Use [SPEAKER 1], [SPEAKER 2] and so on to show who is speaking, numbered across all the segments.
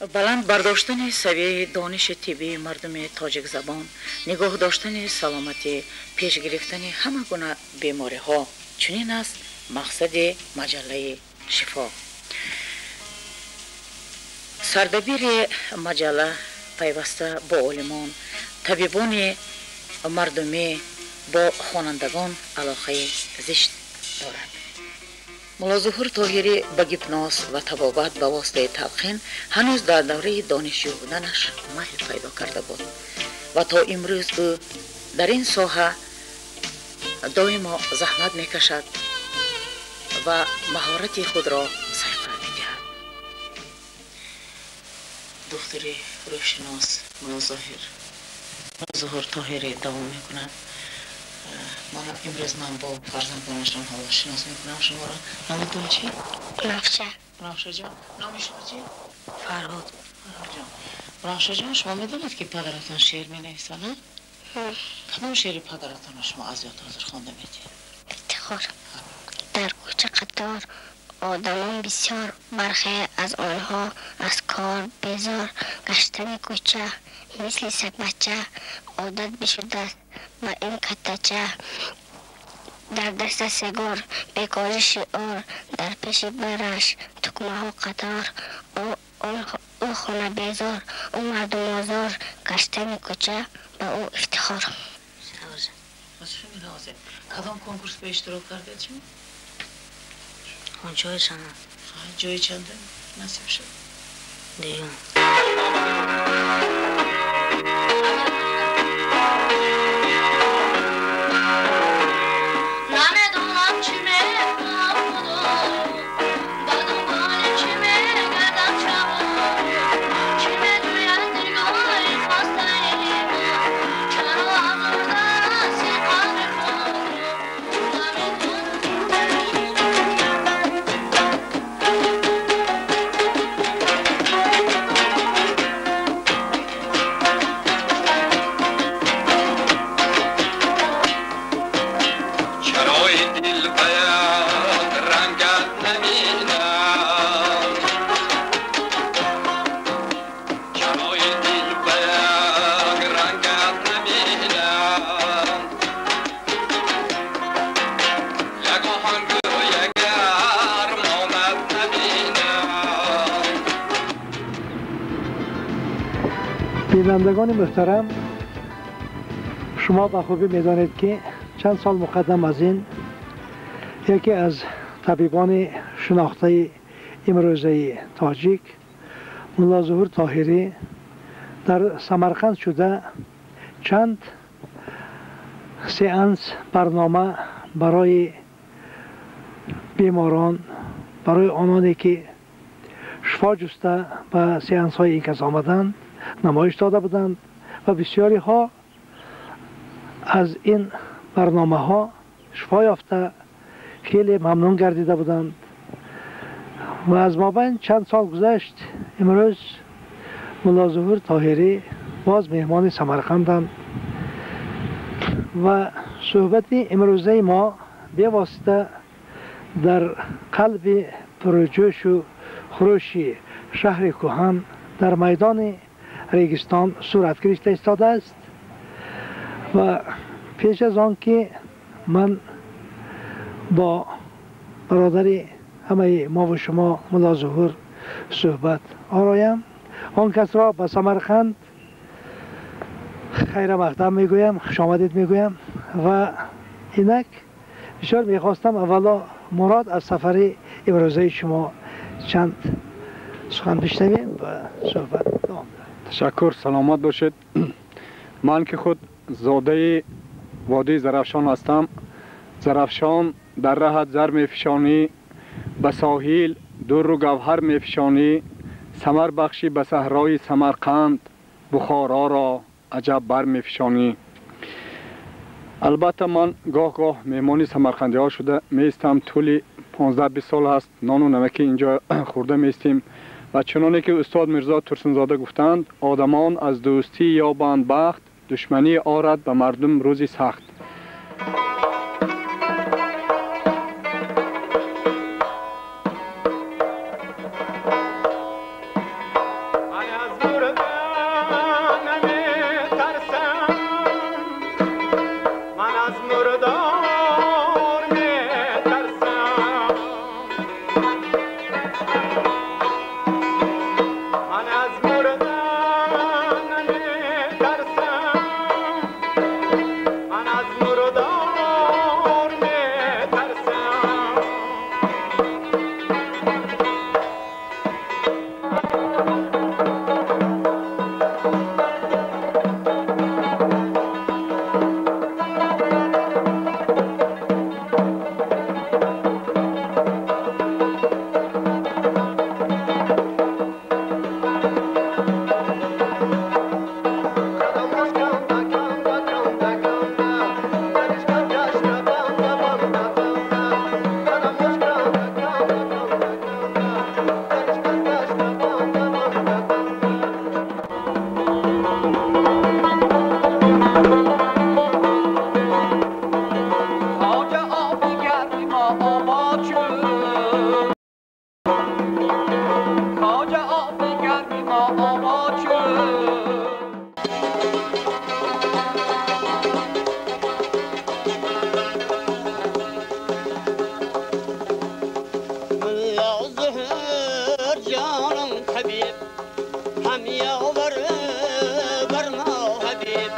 [SPEAKER 1] Баланд бардоштани савияи дониши тиббии мардуми тоҷикзабон, нигоҳ доштани саломатӣ, пеш гирифтани ҳама гуна бемориҳо чунин аст мақсади маҷаллаи Шифо. Сардабири маҷалла пайваста бо олимон, табибони мардумӣ, бо хонандагон алоқаи зишт дорад. Муллозуҳур Тоҳирӣ ба гипноз ва табобат ба воситаи талқин ҳанӯз дар давраи донишҷӯ буданаш майл пайдо карда буд ва то имрӯз ӯ дар ин соҳа доимо заҳмат мекашад ва маҳорати худро сайқал медиҳад. Духтури рӯҳшинос Муллозуҳур Тоҳирӣ давом мекунад. Мана имрӯз ман бо фарзандонашон ҳоло шинос мекунам шуморо. Номатон чӣ?
[SPEAKER 2] Равша.
[SPEAKER 1] Равшаҷон. Номи шумо чӣ?
[SPEAKER 2] Фарҳод.
[SPEAKER 1] Фарҳодҷон. Равшаҷон, шумо медонед, ки падаратон шеър менависад, на? Кадом шеъри падаратонро шумо аз ёд ҳозир хонда медиҳед?
[SPEAKER 2] Ифтихор. Дар кӯча қатор одамон бисёр, бархе аз онҳо аз кор безор. Гаштани кӯча мисли сагбача одат бишудааст ба ин каттача. Дар даста сигор, бекорӣ шиор, дар пеши бараш тукмаҳо қатор. Ӯ хонабезор, ӯ мардумозор, гаштани кӯча ба ӯ ифтихор.
[SPEAKER 1] Кадом конкурс ба иштирок кардед шумо?
[SPEAKER 2] Ҷои чандум.
[SPEAKER 1] Ҷои чандум насиб шуд?
[SPEAKER 2] Дуюм.
[SPEAKER 3] Намедонам чӣ мехоҳам худо, ба дунболи чӣ мегардам шабо, чӣ мегӯяд нигоҳи хостаи мо, чаро афзурдааст ин қалби худро.
[SPEAKER 4] Чарои дил баяд рангат намедам, чарои дил баяд рангат намедам, ягоҳан гӯягар монад набинам.
[SPEAKER 5] Бинандагони муҳтарам, шумо ба хубӣ медонед, ки чанд сол муқаддам аз ин яке аз табибони шинохтаи имрӯзаи тоҷик Муллозуҳур Тоҳирӣ дар Самарқанд шуда чанд сеанс барнома барои беморон, барои ононе ки шифо ҷуста ба сеансҳои ин кас омаданд, намоиш дода буданд ва бисёриҳо аз ин барномаҳо шифо ёфта хеле мамнун гардида буданд. Ва аз мобайн чанд сол гузашт, имрӯз Муллозуҳур Тоҳирӣ боз меҳмони Самарқанданд ва суҳбати имрӯзаи мо бевосита дар қалби пурҷӯшу хурӯши шаҳри кӯҳан дар майдони Регистон сурат гирифта истодааст. Ва пеш аз он ки ман бо бародари ҳамаи мову шумо Муллозуҳур суҳбат ороям, он касро ба Самарқанд хайра мақдам мегӯям, хушомадед мегӯям. Ва инак бисёр мехостам аввало мурод аз сафари имрӯзаи шумо чанд сухан бишнавем ва суҳбат давом дорем.
[SPEAKER 6] Ташаккур, саломат бошед. Ман ки худ зодаи водии Зарафшон ҳастам. Зарафшон дар раҳат зар мефишонӣ, ба соҳил дурру гавҳар мефишонӣ, самар бахшӣ ба саҳрои Самарқанд, Бухороро аҷаб бар мефишонӣ. Албатта ман гоҳ-гоҳ меҳмони самарқандиҳо шуда меистам. Тӯли 15-20 сол ҳаст нону намаки инҷо хӯрда меистем ва чуноне ки устод Мирзо Турсунзода гуфтанд, одамон аз дӯстӣ ёбанд бахт, душманӣ орад ба мардум рӯзи сахт.
[SPEAKER 7] هم یاور بر ما حبیب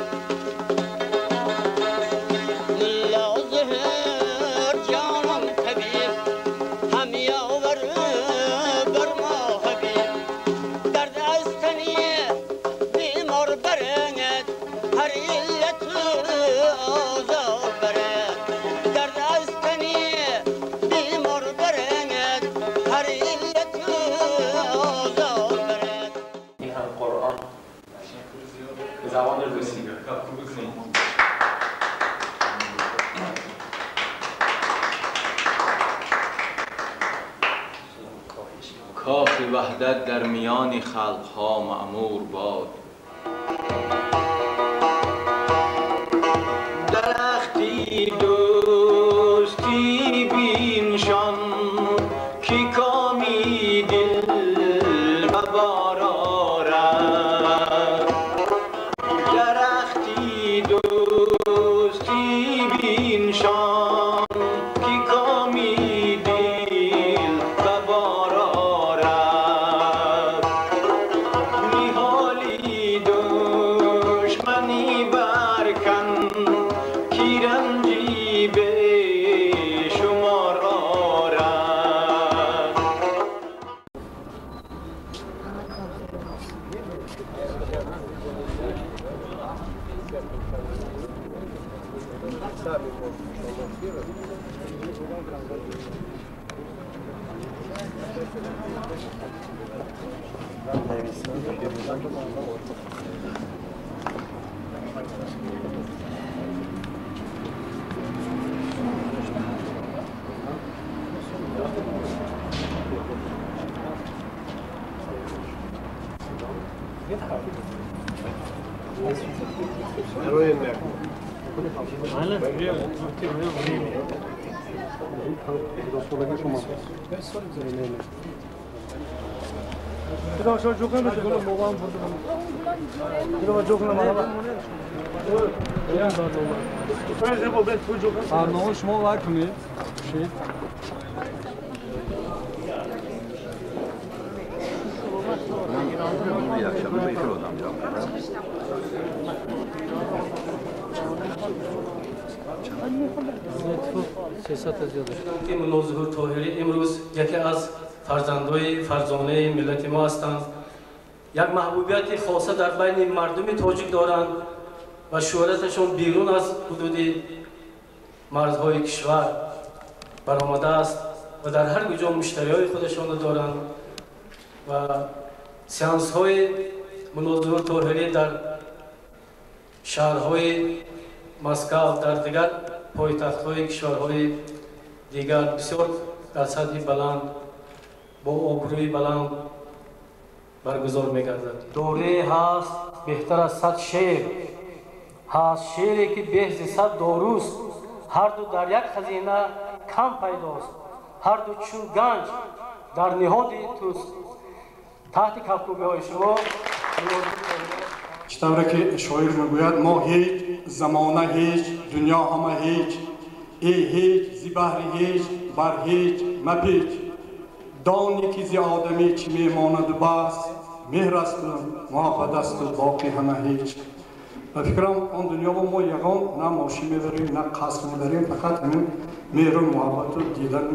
[SPEAKER 7] ملا ظهر جانم طبیب هم یاور بر ما حبیب درد از تنی بیمار برد هر علت آزار برد درد از تنی بیمار برد هر علت آزار برد.
[SPEAKER 8] این هم قرآن به زبان روسی.
[SPEAKER 4] کاخ وحدت در میان خلقها معمور باد. درختی دوستی بینشان که کامی دل به بار آرد. درختی دوستی بینشان که کامی دل به بار آرد. نهالی دشمنی برکن کی رنجی به شمار آرد.
[SPEAKER 6] برنامه شما ور کنید.
[SPEAKER 9] ки Мулло Зуҳур Тоҳирӣ имрӯз яке аз фарзандои фарзонаи миллати мо ҳастанд. Як маҳбубияти хоса дар байни мардуми тоҷик доранд ва шӯҳраташон берун аз ҳудуди марзҳои кишвар баромадааст ва дар ҳар куҷо муштариҳои худашонро доранд ва сеансҳои Мулло Зуҳур Тоҳирӣ дар шаҳрҳои Москав, дар дигар пойтахтҳои кишварҳои дигар бисёр дар сатҳи баланд бо обрӯи баланд баргузор мегардад. Дорае ҳаст беҳтар аз 100 шеър, ҳаст шеъре ки беҳ зи 100 доруст, ҳарду дар як хазина кам пайдост, ҳарду чун ганҷ дар ниҳоди туст. Таҳти кафкӯбиҳои шумо.
[SPEAKER 10] Чӣ тавре ки шоир мегӯяд, мо ҳеҷ, замона ҳеҷ, дунё ҳама ҳеҷ, эй ҳеҷ, зи баҳри ҳеҷ, бар ҳеҷ мапеч. Дони ки зи одамӣ чӣ мемонаду бас, меҳр асту муҳаббат асту боқӣ ҳама ҳеҷ. Ба фикрам он дунёро мо ягон на мошин мебарем, на қаср мебарем, фақат ҳамин меҳру муҳаббату дидан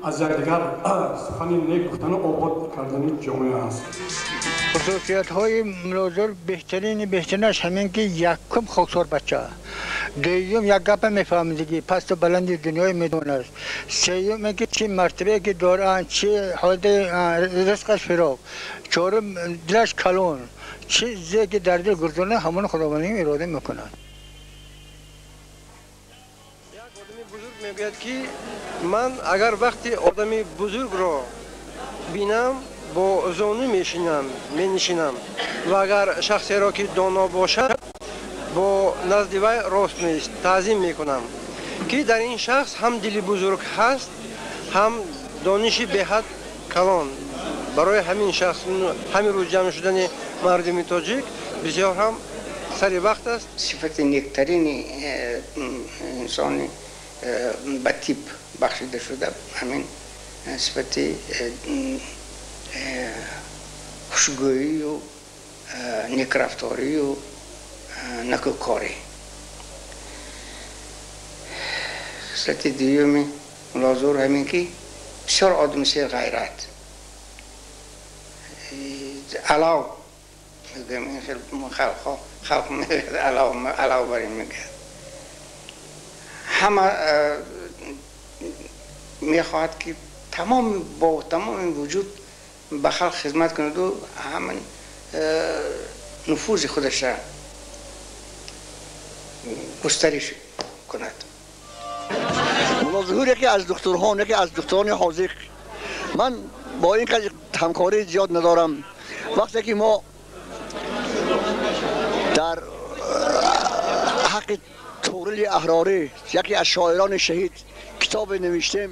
[SPEAKER 10] аз якдигар сухани нек гуфтану обод кардани ҷомеа аст.
[SPEAKER 11] Хусусиятҳои Мулло Зуҳур беҳтарини беҳтаринаш ҳамин ки якум хоксор бача, дуюм як гапа мефаҳмидагӣ, пасту баланди дунёи медонад, сеюм ин ки чӣ мартабае ки доранд, чӣ ҳолати ризқаш фироқ, чорум дилаш калон, чизе ки дар дил гузорад ҳамон Худовандӣ ирода мекунад.
[SPEAKER 12] Як одами бузург мегӯяд ки ман агар вақти одами бузургро бинам бо зону менишинам ва агар шахсеро ки доно бошад бо назди вай рост меист таъзим мекунам, ки дар ин шахс ҳам дили бузург ҳаст, ҳам дониши беҳад калон. Барои ҳамин шахс ҳамин рӯз ҷамъ шудани мардуми тоҷик бисёр ҳам сари вақт аст.
[SPEAKER 13] Сифати нектарини инсони ба тип бахшида шуда ҳамин сифати хушгӯию некрафторию накӯкорӣ. Хислати дуюми Мулло Зуҳур ҳамин ки бисёр одами серғайрат, алав мегӯям, ин хел халқҳо, халқ мегӯяд алав, алав бар ин мегӯяд. Ҳама мехоҳад ки тамом бо тамоми вуҷуд ба халқ хизмат кунаду ҳамин нуфузи худашро густариш кунад.
[SPEAKER 14] Мулло Зуҳур яке аз духтурҳон, яке аз духтурони ҳозиқ. Ман бо ин қадр ҳамкорӣ зиёд надорам. Вақте ки мо дар ҳаққи Туғрили Аҳрорӣ, яке аз шоирони шаҳид, китобе навиштем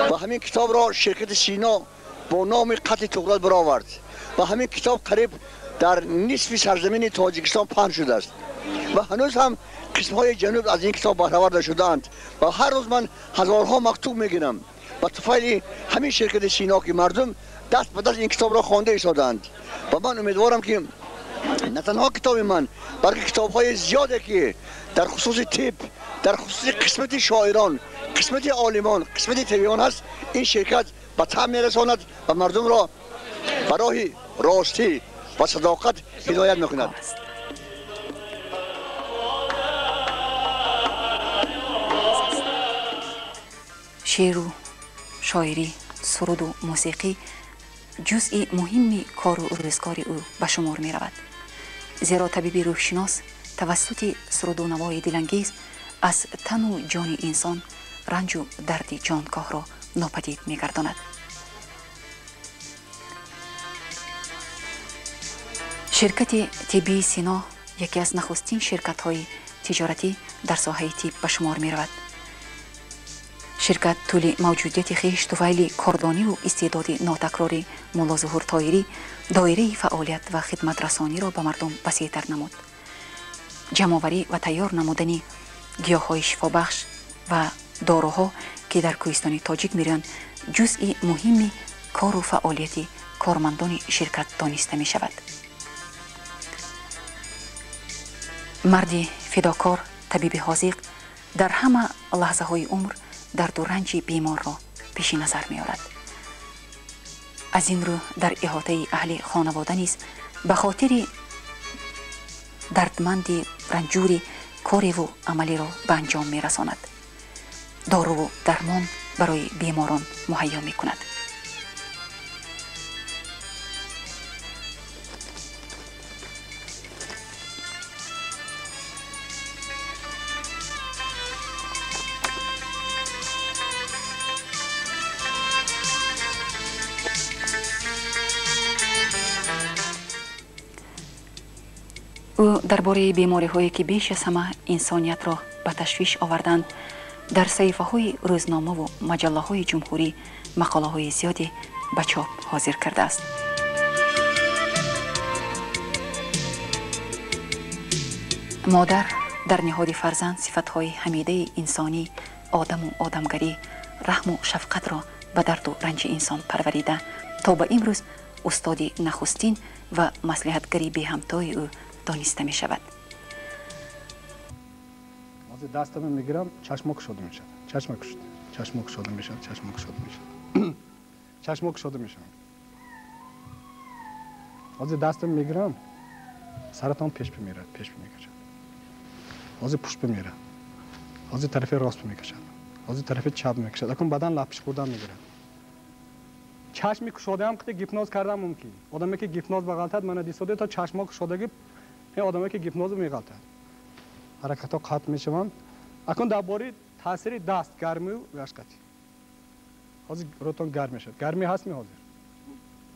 [SPEAKER 14] ва ҳамин китобро ширкати Сино бо номи Қатли Туғрал баровард ва ҳамин китоб қариб дар нисфи сарзамини Тоҷикистон паҳн шудааст ва ҳанӯз ҳам қисмҳои ҷануб аз ин китоб баҳравар нашудаанд ва ҳар рӯз ман ҳазорҳо мактуб мегирам ба туфайли ҳамин ширкати Сино, ки мардум даст ба даст ин китобро хонда истодаанд. Ва ман умедворам, ки на танҳо китоби ман, балки китобҳои зиёде, ки дар хусуси тиб, дар хусуси қисмати шоирон, қисмати олимон, қисмати табибон ҳаст, ин ширкат ба таъм мерасонад ва мардумро ба роҳи ростӣ ва садоқат ҳидоят мекунад.
[SPEAKER 15] Шеъру шоирӣ, суруду мусиқӣ ҷузъи муҳимми кору рӯзгори ӯ ба шумор меравад, зеро табиби рӯҳшинос тавассути суруду навои дилангез аз тану ҷони инсон ранҷу дарди ҷонкоҳро нопадид мегардонад. Ширкати тиббии Сино яке аз нахустин ширкатҳои тиҷоратӣ дар соҳаи тиб ба шумор меравад. Ширкат тӯли мавҷудияти хеш туфайли кордониву истеъдоди нотакрори Мулло Зуҳур Тоирӣ доираи фаъолият ва хидматрасониро ба мардум васеътар намуд. Ҷамъоварӣ ва тайёр намудани гиёҳҳои шифобахш ва доруҳо, ки дар кӯҳистони тоҷик мерӯянд, ҷузъи муҳимми кору фаъолияти кормандони ширкат дониста мешавад. Марди фидокор, табиби ҳозиқ дар ҳама лаҳзаҳои умр дарду ранҷи беморро пеши назар меорад. Аз ин рӯ дар иҳотаи аҳли хонавода низ ба хотири дардманди ранҷури кореву амалиро ба анҷом мерасонад, доруву дармон барои беморон муҳайё мекунад. Ӯ дар бораи бемориҳое, ки беш аз ҳама инсониятро ба ташвиш оварданд, дар саҳифаҳои рӯзномаву маҷаллаҳои ҷумҳурӣ мақолаҳои зиёде ба чоп ҳозир кардааст. Модар дар ниҳоди фарзанд сифатҳои ҳамидаи инсонӣ, одаму одамгарӣ, раҳму шафқатро ба дарду ранҷи инсон парварида, то ба имрӯз устоди нахустин ва маслиҳатгари беҳамтои ӯ дониста мешавад.
[SPEAKER 6] Ҳозир дастамро мегирам, чашмо кушода мешавад, чашма кушода, чашмо кушода мешавад, чашмо кушода мешавад, чашмо кушода мешавад. Ҳозир дастам мегирам, саратон пеш бимерад, пеш мекашад. Ҳозир пушт бимерад, ҳозир тарафи рост мекашад, ҳозир тарафи чап мекашад. Акун бадан лапиш хӯрдан мегирад. Чашми кушодаам қити гипноз кардан мумкин. Одаме ки гипноз бағалтад, мана дисоде то чашмо кушодаги, ин одаме ки гипноз меғалтад. Ҳаракатҳо қатъ мешаванд. Акун дар бораи таъсири даст, гармию рашқати. Ҳозир рӯтон гарм мешавад. Гармӣ ҳаст ми ҳозир?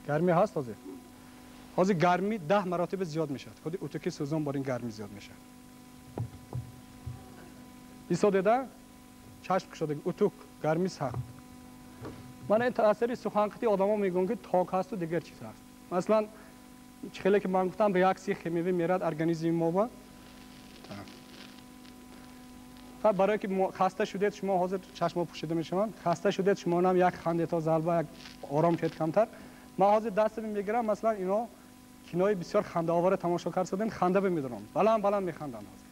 [SPEAKER 6] Гармӣ ҳаст ҳозир? Ҳозир гармӣ 10 маротиба зиёд мешавад. Худи утуки сӯзон бор ин гармӣ зиёд мешавад. Исодеда чашм кушодаги утук, гармӣ сахт. Ман ин таъсири суханқити одамо мегӯям, ки ток ҳасту дигар чиз ҳаст. Масалан, чӣ хеле ки ман гуфтам, реаксияи химиявӣ мерад организми мо ба. Барое ки хаста шудед, шумо ҳозир чашмо пӯшида мешаванд. Хаста шудед, шумо нам як хандето залба, як ором шед камтар. Ман ҳозир дастам мегирам, масалан, ино Кинои бисёр хандаовар тамошо кардем, ханда бимедорам. Баланд баланд механданд ҳозир.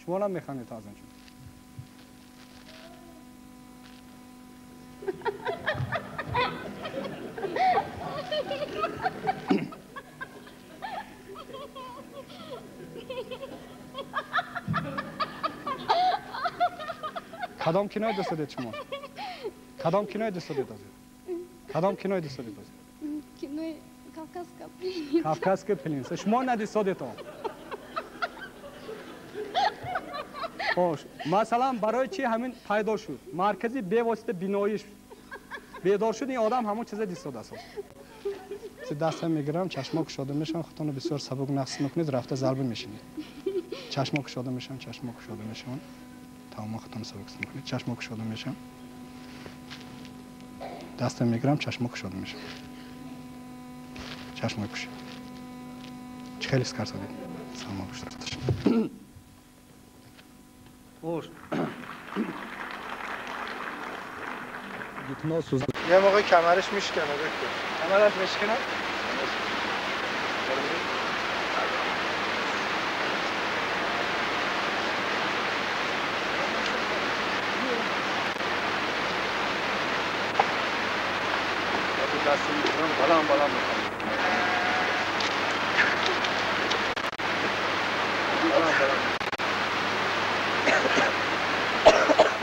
[SPEAKER 6] Шумо ҳам механдед аз инҷо. Кадом кинои дӯст доред шумо? Кадом кинои дӯст доред ҳозир? Кадом кинои дӯст доред ҳозир?
[SPEAKER 16] Кинои Кавказская пленница.
[SPEAKER 6] Кавказская пленница. Шумо надисодед он. Хош, масалан барои чӣ ҳамин пайдо шуд? Маркази бевосита биноиш бедор шуд, ин одам ҳамон чиза дисодааст. Дастам мегирам, чашмо кушода мешаванд, худтонро бисёр сабук нақс мекунед, рафта зарба мешинед. Чашмо кушода мешаванд, чашмо кушода мешаванд. Тамом худтонро сабук мекунед, чашмо кушода мешаванд. Дастам мегирам, чашмо кушода мешаванд. Чашмои кушед. Чӣ хеле скар садед? Саломат бошед. Хош. Гипноз.
[SPEAKER 8] یه موقع کمرش میشکنه دکتر.
[SPEAKER 6] کمرت میشکنه؟ دست میگیرم بلند بلند میکنم.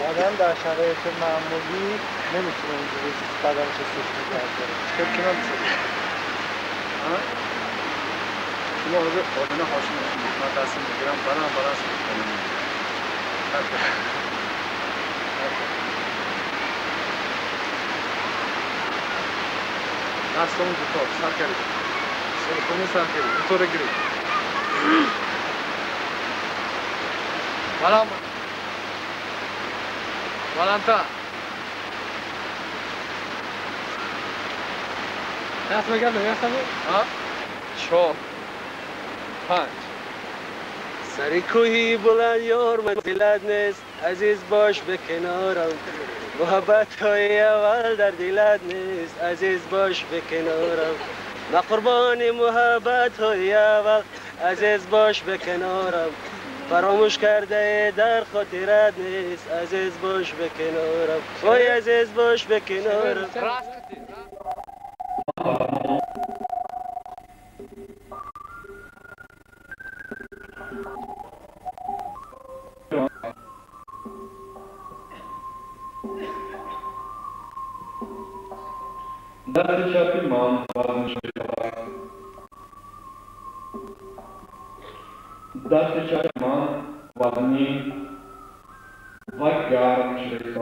[SPEAKER 8] آدم در شرایط معمولی نمیتونه اینجوری بدنش رو سوخت نگه داره.
[SPEAKER 6] چطور کنم شده؟ شما حاضر آدم هاشمی من دست میگیرم بلند بلند سوخت کنم. دستمون دوتا سر کردیم. سرخونی سر کردیم. دوتا رو گیریم. بلند بلندتر. دست بگم نمی‌خوام. ها؟ 4 5
[SPEAKER 17] سری کوهی بلند یار منزلت نیست، عزیز باش به کنارم. محبت های اول در دلت نیست، عزیز باش به کنارم. من قربان محبت های اول، عزیز باش به کنارم. فراموش کرده در خاطرت نیست، عزیز باش به کنارم. وای عزیز باش به کنارم.
[SPEAKER 18] دست چپی من وزن شده. دست چپ من وزنی و گرم شده.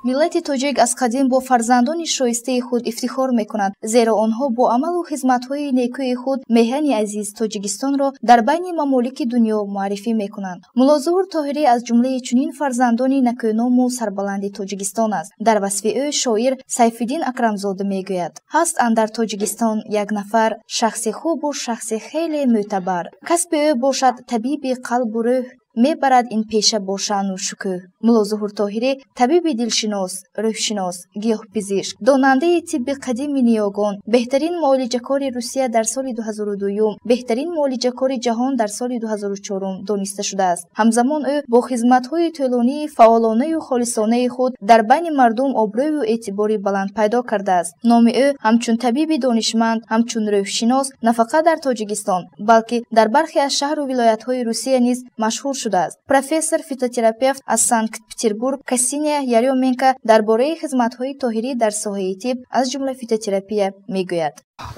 [SPEAKER 19] Миллати тоҷик аз қадим бо фарзандони шоистаи худ ифтихор мекунад, зеро онҳо бо амалу хизматҳои некӯи худ меҳани азиз Тоҷикистонро дар байни мамолики дунё муаррифӣ мекунанд. Муллозуҳур Тоҳирӣ аз ҷумлаи чунин фарзандони накӯному сарбаланди Тоҷикистон аст. Дар васфи ӯ шоир Сайфиддин Акрамзода мегӯяд: ҳаст андар Тоҷикистон як нафар, шахси хубу шахси хеле мӯътабар. Касби ӯ бошад табиби қалбу рӯҳ, мебарад ин пеша бо шаъну шукӯҳ. Муллозуҳур Тоҳирӣ табиби дилшинос, рӯҳшинос, гиёҳпизишк, донандаи тибби қадими ниёгон, беҳтарин муолиҷакори Русия дар соли 2002, беҳтарин муолиҷакори ҷаҳон дар соли 2004 дониста шудааст. Ҳамзамон ӯ бо хизматҳои тӯлонии фаъолонаю холисонаи худ дар байни мардум обрӯю эътибори баланд пайдо кардааст. Номи ӯ ҳамчун табиби донишманд, ҳамчун рӯҳшинос на фақат дар Тоҷикистон, балки дар бархе аз шаҳру вилоятҳои Русия низ машҳур шудааст. Профессор фитотерапевт аз Санкт-Петербург Ксения Яременко дар бораи хизматҳои Тоҳирӣ дар соҳаи тиб, аз ҷумла фитотерапия мегӯяд.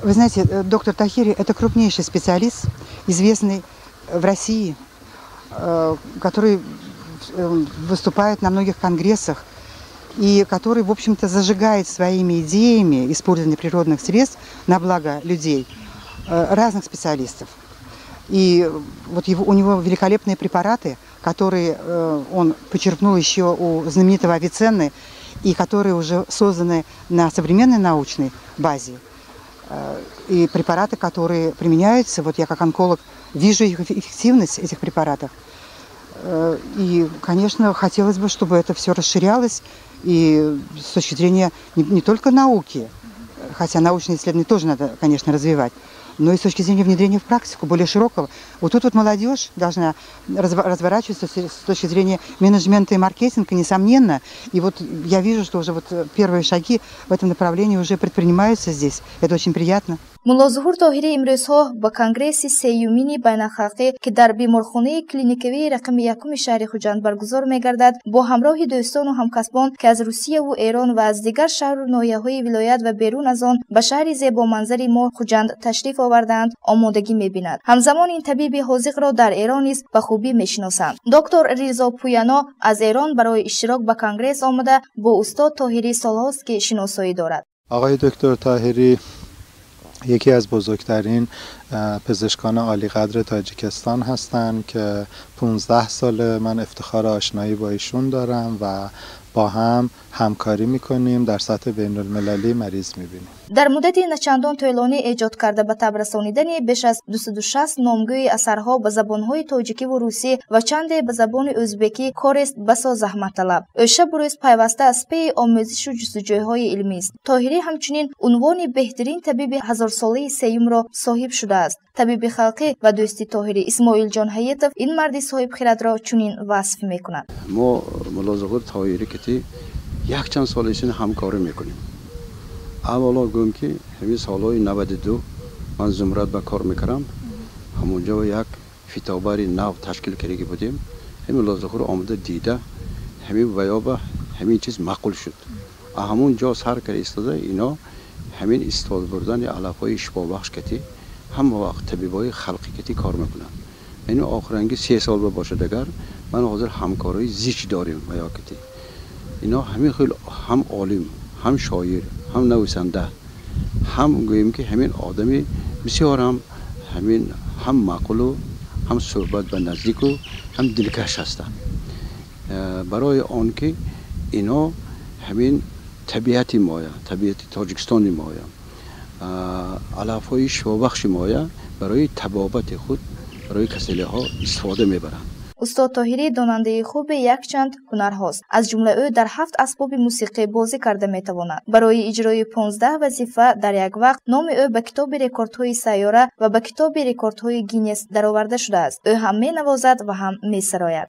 [SPEAKER 20] Вы знаете, доктор Тахири – это крупнейший специалист, известный в России, который выступает на многих конгрессах и который, в общем-то, зажигает своими идеями использования природных средств на благо людей, разных специалистов. И вот у него великолепные препараты, которые он почерпнул еще у знаменитого Авиценны и которые уже созданы на современной научной базе. И препараты, которые применяются, вот я как онколог вижу их эффективность этих препаратов. И, конечно, хотелось бы, чтобы это все расширялось и с точки зрения не только науки, хотя научные исследования тоже надо, конечно, развивать, но и с точки зрения внедрения в практику более широкого. Вот тут вот молодежь должна разворачиваться с точки зрения менеджмента и маркетинга, несомненно. И вот я вижу, что уже вот первые шаги в этом направлении уже предпринимаются здесь. Это очень приятно.
[SPEAKER 19] Муллозуҳур Тоҳирӣ имрӯзҳо ба Конгресси сеюмини байналхалқӣ, ки дар беморхонаи клиникавии рақами якуми шаҳри Хуҷанд баргузор мегардад, бо ҳамроҳи дӯстону ҳамкасбон, ки аз Русияву Эрон ва аз дигар шаҳру ноҳияҳои вилоят ва берун аз он ба шаҳри зебоманзари мо Хуҷанд ташриф овардаанд, омодагӣ мебинад. Ҳамзамон ин табиби ҳозиқро дар Эрон низ ба хубӣ мешиносанд. Доктор Ризо Пуяно аз Эрон барои иштирок ба конгресс омада, бо устод Тоҳирӣ солҳост, ки шиносоӣ дорад.
[SPEAKER 21] آقای دکتر طاهری یکی از بزرگترین پزشکان عالیقدر تاجیکستان هستند که 15 سال من افتخار آشنایی با ایشون دارم و با هم همکاری میکنیم، در سطح بین المللی مریض میبینیم.
[SPEAKER 19] Дар муддати начандон тӯлонӣ эҷод карда ба таб расонидани беш аз 260 номгӯи асарҳо ба забонҳои тоҷикиву русӣ ва чанде ба забони ӯзбекӣ корест басо заҳматталаб. Ӯ шабу рӯз пайваста аз пеи омӯзишу ҷустуҷӯйҳои илмист. Тоҳирӣ ҳамчунин унвони беҳтарин табиби ҳазорсолаи сеюмро соҳиб шудааст. Табиби халқӣ ва дӯсти Тоҳирӣ Исмоилҷон Ҳаетов ин марди соҳибхирадро чунин васф мекунад.
[SPEAKER 22] Мо Муллозуҳур Тоҳирӣ кати якчанд сол ишин ҳамкорӣ мекунем. Аввало гӯем, ки ҳамин солҳои 92 ман Зумрад ба кор мекардам, ҳамонҷо як фитобари нав ташкил кардагӣ будем. Ҳамин Муллозуҳур омада дида, ҳамин ваёба ҳамин чиз маъқул шуд. Ҳамон ҷо сар карда истода ино ҳамин истифода бурдани алафҳои шифобахш кати ҳама вақт табибои халқӣ кати кор мекунанд. Ин охиранги 3 сол бошад, агар ман ҳозир ҳамкории зич дорем ваё кати. Ино ҳамин хел ҳам олим, ҳам шоир, ҳам нависанда, ҳам гӯем, ки ҳамин одами бисёр ҳам ҳамин ҳам маъқулу ҳам суҳбат ба наздику ҳам дилкаш ҳастанд. Барои он ки ино ҳамин табиати моя, табиати Тоҷикистони моя, алафҳои шифобахши моя барои табобати худ, барои касалиҳо истифода мебаранд.
[SPEAKER 19] Устод Тоҳирӣ донандаи хуби якчанд ҳунарҳост. Аз ҷумла ӯ дар ҳафт асбоби мусиқӣ бозӣ карда метавонад. Барои иҷрои 15 вазифа дар як вақт номи ӯ ба китоби рекордҳои сайёра ва ба китоби рекордҳои Гиннес дароварда шудааст. Ӯ ҳам менавозад ва ҳам месарояд.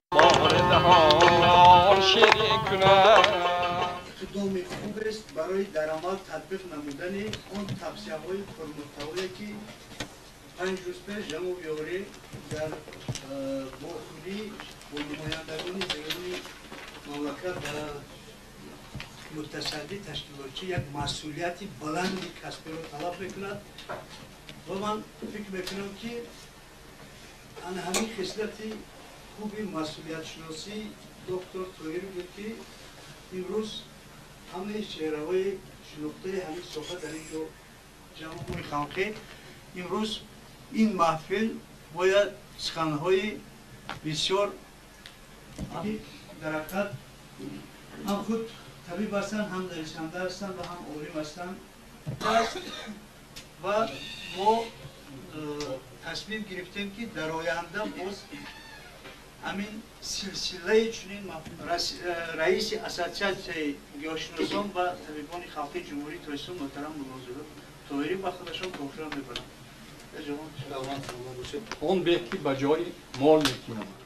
[SPEAKER 23] Иқдоми хубест барои дар амал татбиқ намудани он тавсияҳои пурмуҳтавое, ки 5 рӯз пеш ҷаноби ёрӣ дар вохӯрӣ бо намояндагони беруни мамлакат ба мутасаддӣ ташкилотчӣ як масъулияти баланди касбиро талаб мекунад. Ва ман фикр мекунам, ки ана ҳамин хислати хуби масъулиятшиносии доктор Тоҳирӣ буд, ки имрӯз ҳамаи чеҳраҳои шинохтаи ҳамин соҳа дар ин ҷо ҷамъҳои халқӣ. Имрӯз ин маҳфил бояд суханҳои бисёр дар ҳақиқат ҳам худ табиб ҳастанд, ҳам нависанда ҳастанд ва ҳам олим ҳастанд. Ва мо тасмим гирифтем, ки дар оянда боз ҳамин силсилаи чунин раиси Ассотсиатсияи гиёҳшиносон ва табибони халқии Ҷумҳурии Тоҷикистон муҳтарам Муллозуҳур Тоҳирӣ ба худашон тошира мебаранд.
[SPEAKER 6] Он беҳ, ки ба ҷои мол некӣ намояд.